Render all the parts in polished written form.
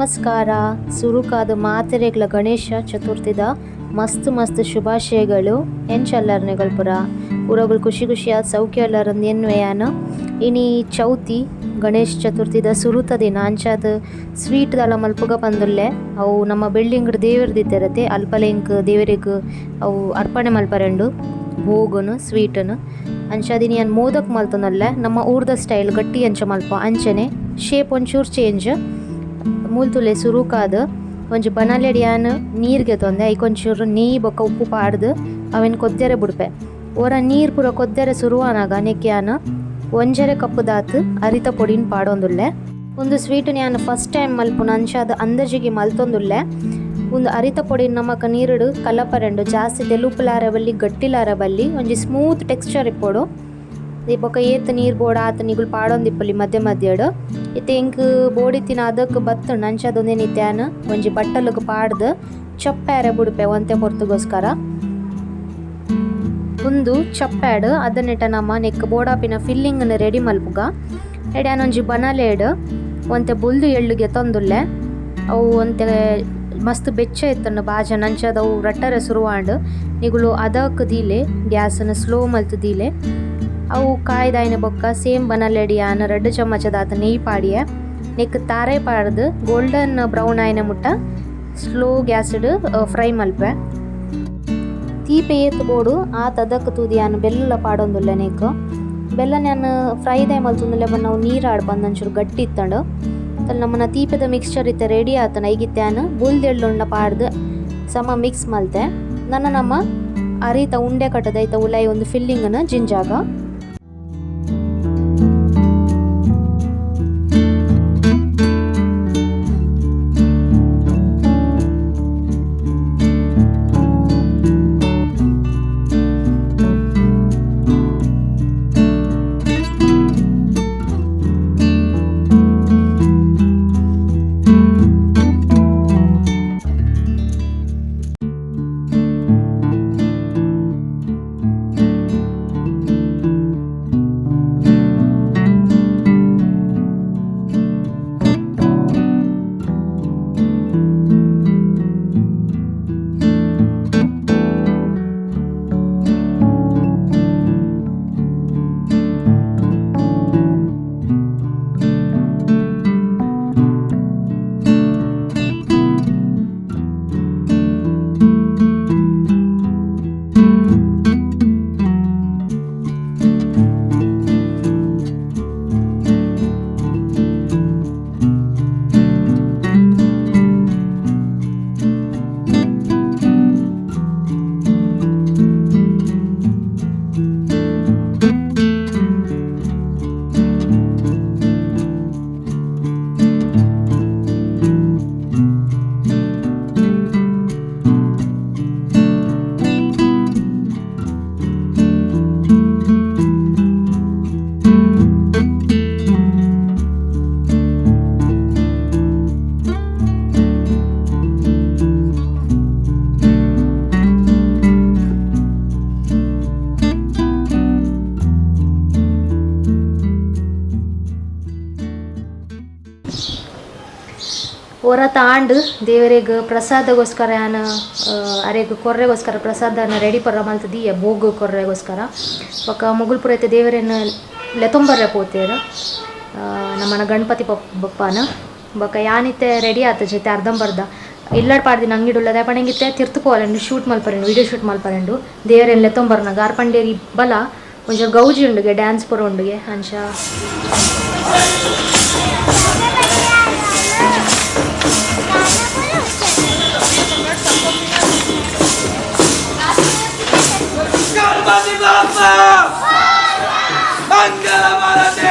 ನಮಸ್ಕಾರ. ಸುರುಕಾದ ಮಾತೆರೆಗ್ಲ ಗಣೇಶ ಚತುರ್ಥಿದ ಮಸ್ತ್ ಮಸ್ತ್ ಶುಭಾಶಯಗಳು. ಎಂಚಲ್ಲರ್ ನಿಗಲ್ಪುರ ಪೂರಗುಲ್ ಖುಷಿ ಖುಷಿಯಾದ ಸೌಖ್ಯ ಎಲ್ಲರಂದು ಎನ್ವೆಯಾನ. ಇನಿ ಚೌತಿ ಗಣೇಶ ಚತುರ್ಥಿದ ಸುರುತ ದಿನ ಅಂಚಾದ ಸ್ವೀಟ್ ದಾಲ ಮಲ್ಪುಗ ಪಂದುಲ್ಲೆ. ಅವು ನಮ್ಮ ಬಿಲ್ಡಿಂಗ್ ದೇವರದಿತ್ತಿರತೆ ಅಲ್ಪಲೆಂಕ್ ದೇವರಿಗೆ ಅವು ಅರ್ಪಣೆ ಮಲ್ಪರೆಂಡು ಭೋಗನು ಸ್ವೀಟನು. ಅಂಚಾದಿನಿ ಯಾನ್ ಮೋದಕ್ ಮಲ್ತೊಂದುಲ್ಲೆ. ನಮ್ಮ ಊರ್ದ ಸ್ಟೈಲ್ ಗಟ್ಟಿ ಅಂಚ ಮಲ್ಪ ಅಂಚನೆ ಶೇಪ್ ಒಂಚೂರು ಚೇಂಜ್. ಮೂಲ್ತುಲೆ ಸುರುಕಾದ್ ಒಂಜಿ ಬನಲೆಡ್ ಯಾನ್ ನೀರ್ ಗೆತೊಂದೆ ಐಕ್ ಒಂಚೂರು ನೆಯ್ ಬೊಕ್ಕ ಉಪ್ಪು ಪಾಡ್ದ್ ಅವೆನ್ ಕೊದ್ದೆರೆ ಬುಡ್ಪೆ. ಒರ ನೀರ್ ಪೂರ ಕೊದ್ದೆರೆ ಸುರುವಾನಗ ನೆಕ್ ಯಾನ್ 1.5 ಕಪ್ ದಾತ್ ಅರಿತ ಪೊಡಿನ್ ಪಾಡೊಂದುಲ್ಲೆ. ಉಂದು ಸ್ವೀಟ್ ಯಾನ್ ಫಸ್ಟ್ ಟೈಮ್ ಮಲ್ಪುನ ಅಂಚಾದ್ ಅಂದಾಜಿಗೆ ಮಲ್ತೊಂದುಲ್ಲೆ. ಉಂದು ಅರಿತ ಪೊಡಿನ್ ನಮಕ್ ನೀರುಡು ಕಲಪರೆಂಡು ಜಾಸ್ತಿ ತೆಲುಪುಲಾರ ಬಲ್ಲಿ ಗಟ್ಟಿಲಾರ ಬಲ್ಲಿ ಒಂಜಿ ಸ್ಮೂತ್ ಟೆಕ್ಸ್ಚರ್ ಇಪ್ಪೊಡು. ಬೊಕ್ಕ ಏತ್ ನೀರ್ ಬೋಡ ಆತ್ ನಿಗುಲ್ ಪಾಡೊಂದಿಪ್ಪಲಿ ಮಧ್ಯ ಮಧ್ಯಡ್. ಇತ್ತೆ ಎಂಕ್ ಬೋಡಿತ್ತಿನ ಅದಕ್ ಬತ್ತುಂಡು ಅಂಚಾದ್ ಉಂದೆನ್ ಇತ್ತೆ ಯಾನ್ ಒಂಜಿ ಬಟ್ಟಲುಗು ಪಾಡ್ದ್ ಚಪ್ಪಾರೆ ಬುಡ್ಪೆ ಒಂತೆ ಪೊರ್ತುಗೋಸ್ಕರ. ಉಂದು ಚಪ್ಪಾಡ್ ಅದನ್ನೆಟ ನಮ ನೆಕ್ ಬೋಡಾಪಿನ ಫಿಲ್ಲಿಂಗ್ ನ್ ರೆಡಿ ಮಲ್ಪುಗ. ಎಡೆ ಯಾನ್ ಒಂಜಿ ಬನಲೇಡ್ ಒಂತೆ ಬೊಲ್ದು ಎಳ್ಳು ಗೆತೊಂದುಲ್ಲೆ. ಅವು ಒಂತೆ ಮಸ್ತ್ ಬೆಚ್ಚ ಇತ್ತುಂಡು ಬಾಜನ ಅಂಚಾದ್ ಅವು ರಟ್ಟರೆ ಸುರುವಾಂಡ್. ನಿಗುಲು ಅದಕ್ ದೀಲೆ ಗ್ಯಾಸ್ ನ್ ಸ್ಲೋ ಮಲ್ತ್ ದೀಲೆ. ಅವು ಕಾಯ್ದಾಯಿನ ಬೊಕ್ಕ ಸೇಮ್ ಬನಲೆಡ್ ಯಾನ್ 2 ಚಮಚದಾತ್ ನೆಯ್ ಪಾಡಿಯೆ. ನೆಕ್ ತಾರೆ ಪಾಡ್ದ್ ಗೋಲ್ಡನ್ ಬ್ರೌನ್ ಆಯಿನ ಮುಟ್ಟ ಸ್ಲೋ ಗ್ಯಾಸ್ಡ್ ಫ್ರೈ ಮಲ್ಪೆ. ತೀಪೆ ಏತ್ ಬೋಡು ಆತ್ ಅದಕ್ ತೂದು ಯಾನ್ ಬೆಲ್ಲ ಪಾಡೊಂದುಲ್ಲೆ ನೆಕ್. ಬೆಲ್ಲನ್ ಯಾನ್ ಫ್ರೈ ದಾಯ ಮಲ್ತೊಂದುಲ್ಲೆ ಬೊನ್ನ ಅವು ನೀರ್ ಆಡ್ ಬಂದ್ ಒಂಚೂರು ಗಟ್ಟಿ ಇತ್ತಂಡು. ನಮ್ಮನ ತೀಪೆದ ಮಿಕ್ಸ್ಚರ್ ಇತ್ತೆ ರೆಡಿ ಆತನ ಐಗಿತ್ತೆ ಯಾನ್ ಬೊಲ್ದು ಎಳ್ಳುಂಡ ಪಾಡ್ದ್ ಸಮ ಮಿಕ್ಸ್ ಮಲ್ತೆ. ನನ ನಮ್ಮ ಅರಿತ ಉಂಡೆ ಕಟ್ಟದ ಐತ ಉಲಾಯಿ ಒಂದು ಫಿಲ್ಲಿಂಗ್ ನ ಜಿಂಜಾಗ. ಒರ ತಾಂಡು ದೇವರೆಗ್ ಪ್ರಸಾದಗೋಸ್ಕರ ಯಾನ್ ಅರೆಗ್ ಕೊರ್ರೆಗೋಸ್ಕರ ಪ್ರಸಾದನ ರೆಡಿ ಪರ ಮಲ್ತ್ ದೀಯ ಭೋಗ ಕೊರ್ರೆಗೋಸ್ಕರ. ಬೊಕ್ಕ ಮುಗುಲ್ಪುರೈತೆ ದೇವರೆನ್ ಲೆತೊಂಬರ್ರೆ ಪೋತೇರ್ ನಮ್ಮನ ಗಣಪತಿ ಬಪ್ಪಾನ. ಬೊಕ್ಕ ಯಾನಿತ್ತೆ ರೆಡಿ ಆತ ಜೊತೆ ಅರ್ಧಂಬರ್ಧ ಇಲ್ಲಡ್ ಪಾಡ್ದಿನ ಅಂಗಿಡುಲ್ಲದ ಪಣಂಗಿತ್ತೆ ತಿರ್ತು ಪೋಲೆಂಡು ಶೂಟ್ ಮಲ್ಪರೆಂಡು ವಿಡಿಯೋ ಶೂಟ್ ಮಲ್ಪರೆಂಡು ದೇವರೆನ್ ಲೆತೊಂಬರ್ನಾಗ ಆರ್ಪಂಡೇರಿ ಬಲ ಒಂಜಿ ಗೌಜಿ ಉಂಡುಗೆ ಡ್ಯಾನ್ಸ್ ಪೂರ ಉಂಡುಗೆ ಅಂಚ. ಗಣಪತಿ ಬಾಪ್ಪ ಮಂಗಲ Bharati.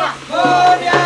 Morya.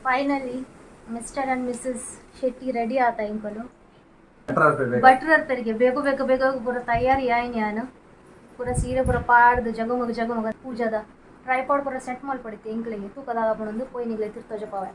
Finally Mr and Mrs Shetty ready ಆತ ಇಂಕಲು ಭಟ್ರ ಪೆರಿಗೆ ಬೇಗ ಬೇಗ ಬೇಗ ಪೂರ ತಯಾರಿ ಆಯ್ನ ಯಾನು ಪೂರ ಸೀರೆ ಪೂರ ಪಾಡ್ದು ಜಗಮಗ ಜಗಮಗ ಪೂಜಾದ ಟ್ರೈಪಾಡ್ ಪೂರ ಸೆಟ್ ಮಲ್ಪಡಿತ್ತು ಎಂಕ್ಲೆಗೆ ತೂಕದಾಗ ಪಣೊಂದು ಪೋಯಿ ನಿಗ್ಲೆ ತಿರ್ತೋಜಪಾವೆ.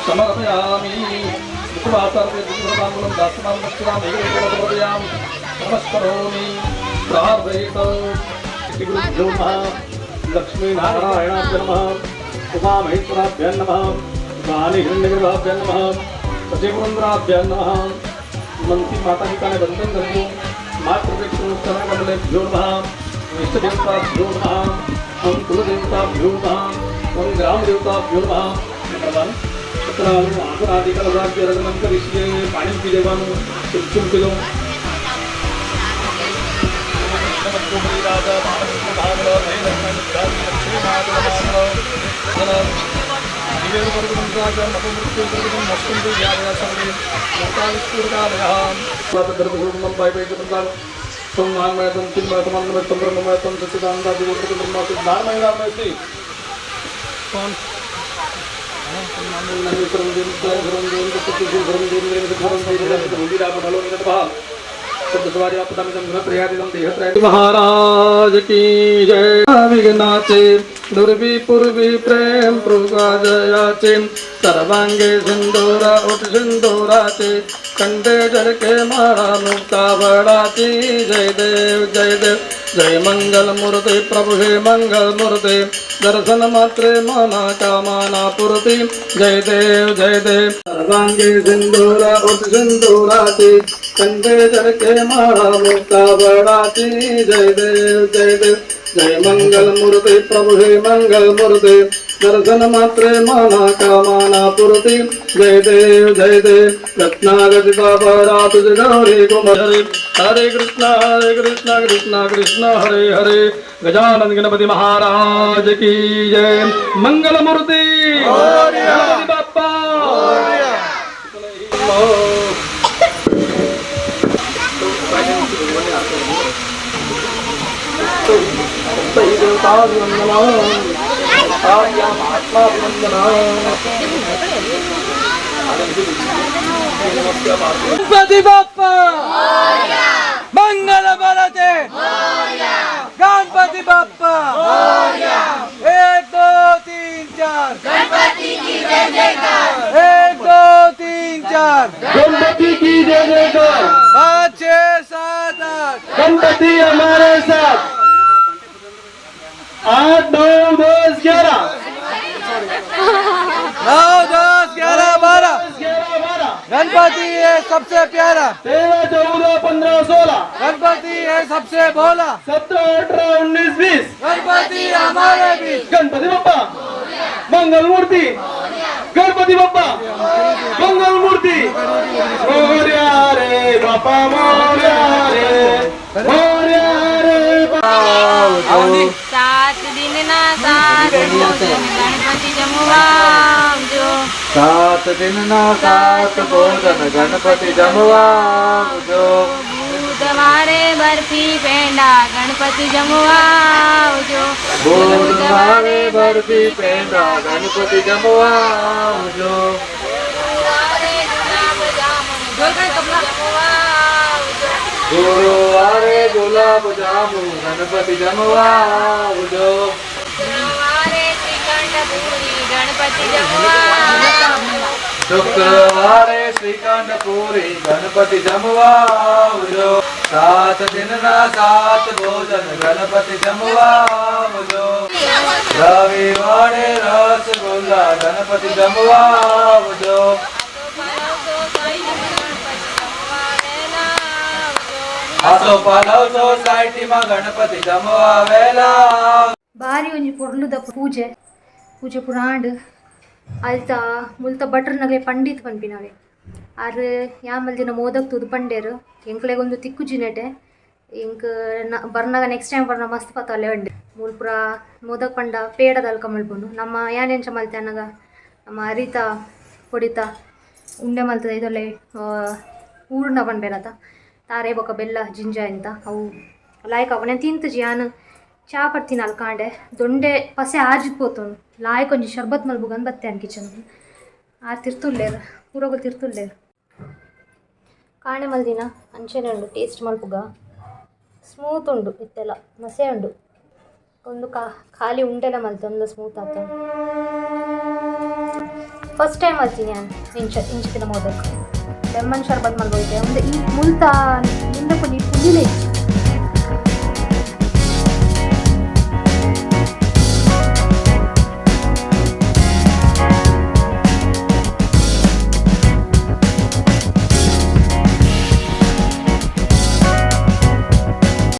समर्पयामि मुखवासार्पयामि नमस्करोमि प्रार्थयित गुरुभ्यो नमः लक्ष्मीनारायणाभ्य नमः उमामहेश्वराभ्य नमः वाणीहिरण्यगर्भाभ्य नमः सचिवृन्द्राभ्य नमः मंत्री माता पिता ने वंदन करतो मातृवृक्षकमलेभ्यो नमः इष्टदेवताभ्यो नमः ओम कुलदेवताभ्यो नमः ओम ग्रामदेवताभ्यो नमः आसनादिकलभाग्यरत्नं करिष्ये पाणी पी देवानु चुमचुम पी दो महाराज की जय। विघ्नाचे दुर्वी पूर्वी प्रेम जयाचे सर्वांगे सिंदूरा उठ सिंदूराचे कंठे जळके माळा मुक्ता वडाची जय देव जय देव जय मंगल मूर्ती प्रभु हे मंगल मूर्ती दर्शन मात्रे मना कामना पूर्ती जय देव जय देव सर्वांगे सिंदूरा उठ सिंदूराचे कंठे जळके माळा मुक्ता वडाची जय देव जय देव जय मंगल मूर्ती प्रभु हे मंगल मूर्ती दर्शन मात्रे मना कामना पूर्ती जय देव जय देव रत्नागति बाबा तुझ गौरी कुमार हरे कृष्णा कृष्णा कृष्णा हरे हरे गजानन गणपति महाराज की जय। मंगल मूर्ति गणपति बाप्पा। गणपति बाप्पा मंगल भारते गणपति बाप्पा 1 2 3 4 गणपति की जय जयकार 1 2 3 4 गणपति की जय जयकार 5 6 7 8 गणपति हमारे साथ 8 9 10 11 9 10 11 12 11 12 गणपति है सबसे प्यारा 13 14 15 16 गणपति है सबसे भोला 17 18 19 20 गणपति हमारे बीच गणपति बाप्पा मंगल मूर्ति गणपति बाप्पा मंगल मूर्ति मोरया रे बाप्पा मोरया रे मोरया रे 7 दिन ना 7 भोजन गणपति जमवा आवજો। 7 दिन ना 7 भोजन गणपति जमवा आवજો। બુધવારે बुधवारे बर्फी पेंडा गणपति जमवा आवजो। બુધવારે બરફી પેંડા ગણપતિ જમવા આવજો। ગુરુવારે ગુલાબ જામુન ગણપતિ જમવા આવજો। ગુરુવારે ગુલાબ જાંબુ ગણપતિ જમવા આવજો। શુક્રવારે શ્રીખંડ પૂરી ગણપતિ જમવા આવજો। શુક્રવારે શ્રીખંડ પૂરી ગણપતિ જમવા આવજો। સાત દિનના સાત ભોજન ગણપતિ જમવા આવજો। રવિવારે રસગુલ્લા ગણપતિ જમવા આવજો। આસો પાલવ સોસાયટી ગણપતિ જમવા વહેલા આવજો। આસો પાલવ સોસાયટીમાં ગણપતિ જમવા વહેલા આવજો। ಬಾರಿ ಒಂಜಿ ಪೊರ್ಲುದ ಪೂಜೆ ಪೂಜೆ ಪುರಾಂಡ್ ಅಲ್ತ ಮುಲ್ತ ಭಟ್ರನಗಲೆ ಪಂಡಿತ್ ಪನ್ಪಿನವೆ ಆರ್ ಯಾಮಲ್ದಿನ ಮೋದಕ್ ತೂದು ಪಂಡೇರು ಎಂಕ್ಲೆಗೊಂದು ತಿಕ್ಕುಜಿನೆಟೆ ಎಂಕ್ ಬರ್ನಾಗ ನೆಕ್ಸ್ಟ್ ಟೈಮ್ ಬರ್ನ ಮಸ್ತ್ ಪತ್ತೊಲ್ಲೆ ಉಂಡು. ಮೂಲು ಪೂರ ಮೋದಕ್ ಪಂಡ ಪೇಡದಲ್ಕ ಮಲ್ಪುಂಡು. ನಮ್ಮ ಯಾನೆಂಚ ಮಲ್ತೆ ಅನ್ನಗ ನಮ್ಮ ಅರಿತ ಪೊಡಿತ ಉಂಡೆ ಮಲ್ತದ ಇದೊಲ್ಲೆ ಹೂರ್ಣ ಪನ್ಪೆರತ ತಾರೆ ಬೊಕ ಬೆಲ್ಲ ಜಿಂಜ ಇಂತ ಅವು ಲಾಯ್ಕ್ ಅವು. నేను ತಿಂತುಜಿ ಯಾನ್ ಚಾ ಪರ್ತಿನ ಅಲ್ ಕಾಂಡೆ ದೊಂಡೆ ಪಸೆ ಆಜಿದ್ ಪೋತುಂಡು. ಲಾಯ್ಕ್ ಒಂಜಿ ಶರ್ಬತ್ ಮಲ್ಪುಗಂದ್ ಬತ್ತೆ ಅನ್ ಕಿಚನ್. ಆರ್ ತಿರ್ತುಲ್ಲೇರ್ ಪೂರೊಗು ತಿರ್ತುಲ್ಲೇರ್. ಕಾಣೆ ಮಲ್ದಿನ ಅಂಚೆನೆ ಉಂಡು. ಟೇಸ್ಟ್ ಮಲ್ಪುಗ ಸ್ಮೂತ್ ಉಂಡು. ಇತ್ತೆಲ್ಲ ಮಸೆ ಉಂಡು. ಒಂದು ಖಾಲಿ ಉಂಡೆಲ ಮಲ್ತೆ ಒಂದು ಸ್ಮೂತ್ ಆತ. ಫಸ್ಟ್ ಟೈಮ್ ಮಲ್ತೀನಿ ನಾನು ಇಂಚ ಇಂಚಿನ ಮೋದಕ್. ಲೆಮನ್ ಶರ್ಬತ್ ಮಲ್ಬೋಯ್ತೆ ಒಂದು. ಈ ಮುಲ್ತ ನಿಂದ ಪುಲಿ ಪುಲಿಲೆ ಇಜ್ಜಿ.